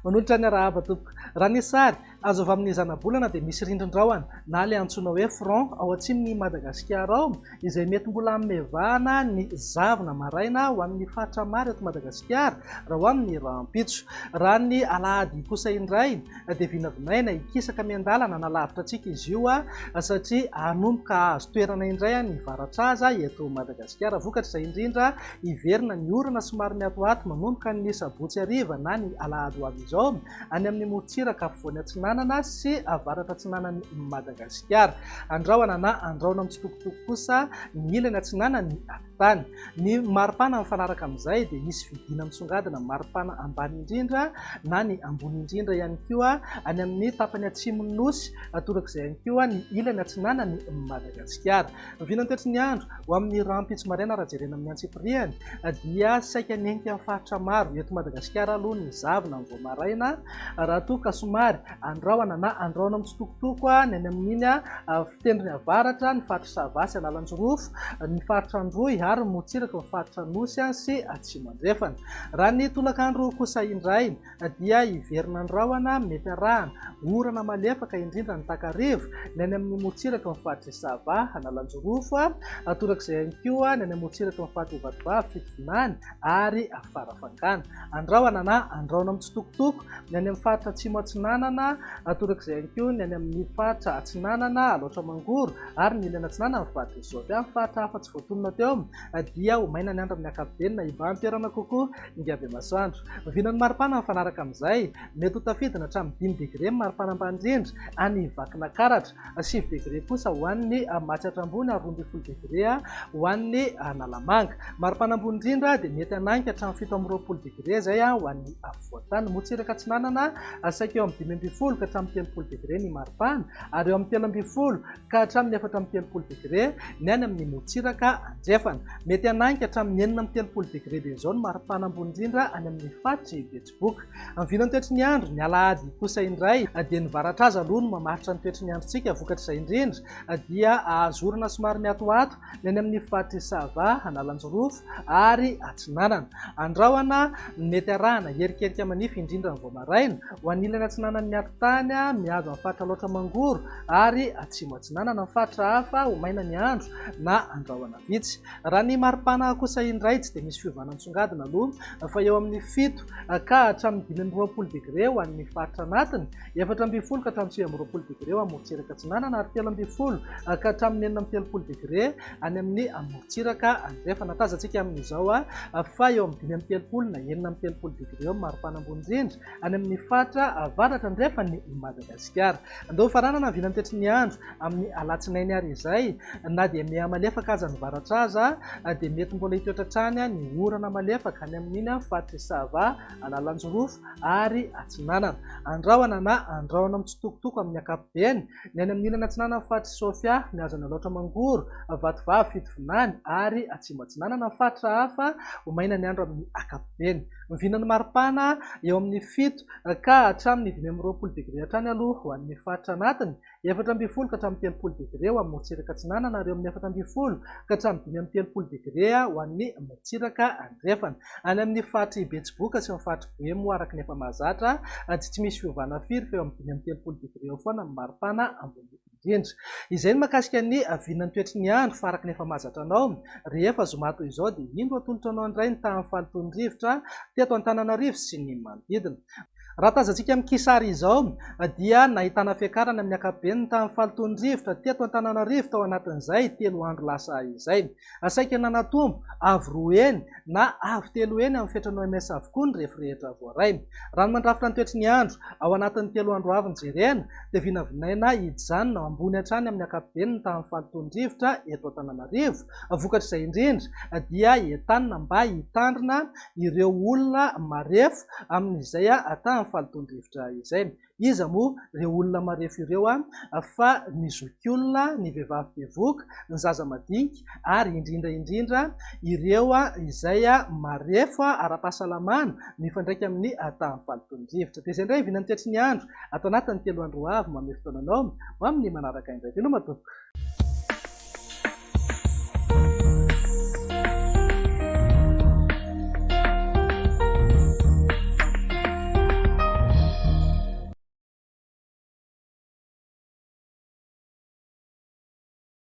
Manolotra ny arahaba tompoko. Raha ny sary azo avy amin'ny zanabolana dia misy rindrin-drahona na ilay antsoina hoe front ao atsimon'i Madagasikara ao izay mety mbola hanome vahana ny zavona maraina ho an'ny faritra maro eto Madagasikara raha ho amin'ny rahampitso. Raha ny alahady kosa indray dia vinavinaina hikisaka miandalana hanalavitra antsika izy io satria hanomboka hahazo toerana indray ny varatraza eto Madagasikara. Vokatr'izay indrindra, hiverina ny orana somary miatoato manomboka ny sabotsy hariva na ny alahady ho avy izao any amin'ny morontsiraka afovoany atsinanana sy avaratra atsinanan'i Madagasikara. Andrahona na andrahona mitsitokotoko kosa ny ilany atsinanan'ny tany. Ny maripana mifanaraka amin'izay dia hisy vidina misongadina maripana ambany indrindra na ny ambony indrindra ihany koa any amin'ny tapany atsimon'ny Nosy, torak'izay ihany koa ny ilany atsinanan'i Madagasikara. Ny vinantoetry ny andro ho amin'ny rahampitso maraina raha jerena amin'ny antsipiriany dia saika niainga amin'ny faritra maro eto Madagasikara aloha ny zavona vao maraina raha toa ka somary Andrahona na Andrahona mitsitokotoko ny any amin'iny fitendrony avaratra, ny faritra Sava sy Analanjirofo, ny faritra Androy ary ny morontsiraky ny faritra Anosy sy Atsimo Andrefana. Raha ny tolakandro kosa indray dia hiverina ny rahona mety arahana orana malefaka indrindra ny takariva ny any amin'ny morontsiraky ny faritr'i Sava, Analanjirofo, torak'izay ihany koa ny any amin'ny morontsiraky ny faritr'i Vatovavy, Fitovinany ary Farafangana. Andrahona na Andrahona mitsitokotoko ny any amin'ny faritra Atsimo Atsinanana, torak'izay ihany koa ny any amin'ny faritra Atsinanana, Alaotra Mangoro ary ny ilany atsinanan'ny faritra Isotry. Amin'ny faritra hafa tsy voatonona teo dia ho maina ny andro amin'ny ankapobeny na hibahan-toerana kokoa ny Ingabemasoandro. Vinan'ny maripana mifanaraka amin'izay, mety ho tafidina hatramin'ny 5 degre ny maripana ambany indrindra any Vakinakaratra, 9 degre kosa ho an'ny Matsiatra Ambony ary 12 degre ho an'ny Analamanga. Maripana ambony indrindra dia mety hanainga hatramin'ny 27 degre izay ho an'ny afovoan-tany. Morontsiraka atsinanana, saika eo amin'ny 15 ka hatramin'ny 30 degre ny maripana ary eo amin'ny 13 ka hatramin'ny 34 degre ny any amin'ny morontsiraka andrefana. Mety hanainga hatramin'ny 36 degre be izao ny maripana ambony indrindra any amin'ny faritr'i Betsiboka. Amin'ny vinantoetry ny andro, ny alahady kosa indray dia ny varatraza aloha no mamaritra ny toetry ny androntsika. Vokatr'izay indrindra dia ahazo orana somary miatoato ny any amin'ny faritr'i Sava, Analanjirofo ary Atsinanana. Andrahona mety arahana erikerika manify indrindra ny vao maraina ho an'ny ilany atsinanan'ny atitany mihazo amin'ny faritra Alaotra Mangoro ary Atsimo Atsinanana. Ny faritra hafa ho maina ny andro na andrahona vitsy. Raha ny maripana kosa indray tsy dia misy fiovana misongadina aloha fa eo amin'ny 7 ka hatramin'ny 25 degre ho an'ny faritra anatiny, 14 ka hatramin'ny 29 degre ho amorontsiraka atsinanana ary 13 ka hatramin'ny 36 degre any amin'ny amorontsiraka andrefana. Tazantsika amin'izao fa eo amin'ny 35 na 36 degre eo ny maripana ambony indrindra any amin'ny faritra avaratra andrefan'i Madagasikara. Andao hofaranana ny vinantetry ny andro amin'ny alatsinainy ary izay na dia miha-malefaka aza ny varatra aza dia mety mbola hitoetra hatrany ny orana malefaka any amin'iny faritr'i Sava, Analanjirofo ary Atsinanana. Andrahona na andrahona mitsitokotoko amin'ny ankapobeny ny any amin'ny ilany atsinanan'ny faritr'i Sofia, mihazo an'Alaotra Mangoro, Vatovavy, Fitovinany ary Atsimo Atsinanana. Ny faritra hafa ho maina ny andro amin'ny ankapobeny. Ny vinan'ny maripana eo amin'ny 7 ka hatramin'ny 25 degre hatrany aloha ho an'ny faritra anatiny, 14 ka hatramin'ny 30 degre ho an'ny morontsiraka atsinanana ary eo amin'ny 14 ka hatramin'ny 35 degre ho an'ny morontsiraka andrefana. Any amin'ny faritr'i Betsiboka sy ny faritr'i Boeny moa araka ny efa mahazatra dia tsy misy fiovana firy fa eo amin'ny 35 degre eo foana ny maripana ambony indrindra. Izay ny mahakasika ny vinan'ny toetry ny andro fa araka ny efa mahazatra anao, rehefa zoma toy izao dia indro atolotra anao indray ny tahan'ny fahalotoan'ny rivotra teto Antananarivo sy ny manodidina. Raha tazantsika amin'ny kisary izao dia nahitana fiakarana amin'ny ankapobeny ny tahan'ny fahalotoan'ny rivotra teto Antananarivo tao anatin'izay 3 andro lasa izay. Saika nanatombo avo 2 heny na avo 3 heny amin'ny fetran'ny OMS avokoa ny refy rehetra voaray. Raha ny mandrafitra ny toetry ny andro ao anatin'ny 3 andro avy no jerena dia vinavinaina hijanona ambony hatrany amin'ny ankapobeny ny tahan'ny fahalotoan'ny rivotra eto Antananarivo. Vokatr'izay indrindra dia entanina mba hitandrina ireo olona marefo amin'izay tahan'ny fahalotoan-drivotra izay. Iza moa ireo olona marefo ireo fa ny zokiolona, ny vehivavy bevohoka, ny zaza madinika ary indrindra indrindra ireo izay marefo ara-pahasalamana mifandraika amin'ny tahan'ny fahalotoan-drivotra. Dia izay indray vinan'ny toetry ny andro ato anatin'ny 3 andro ho avy manome fotoana anao ho amin'ny manaraka indray. Veloma tompoko.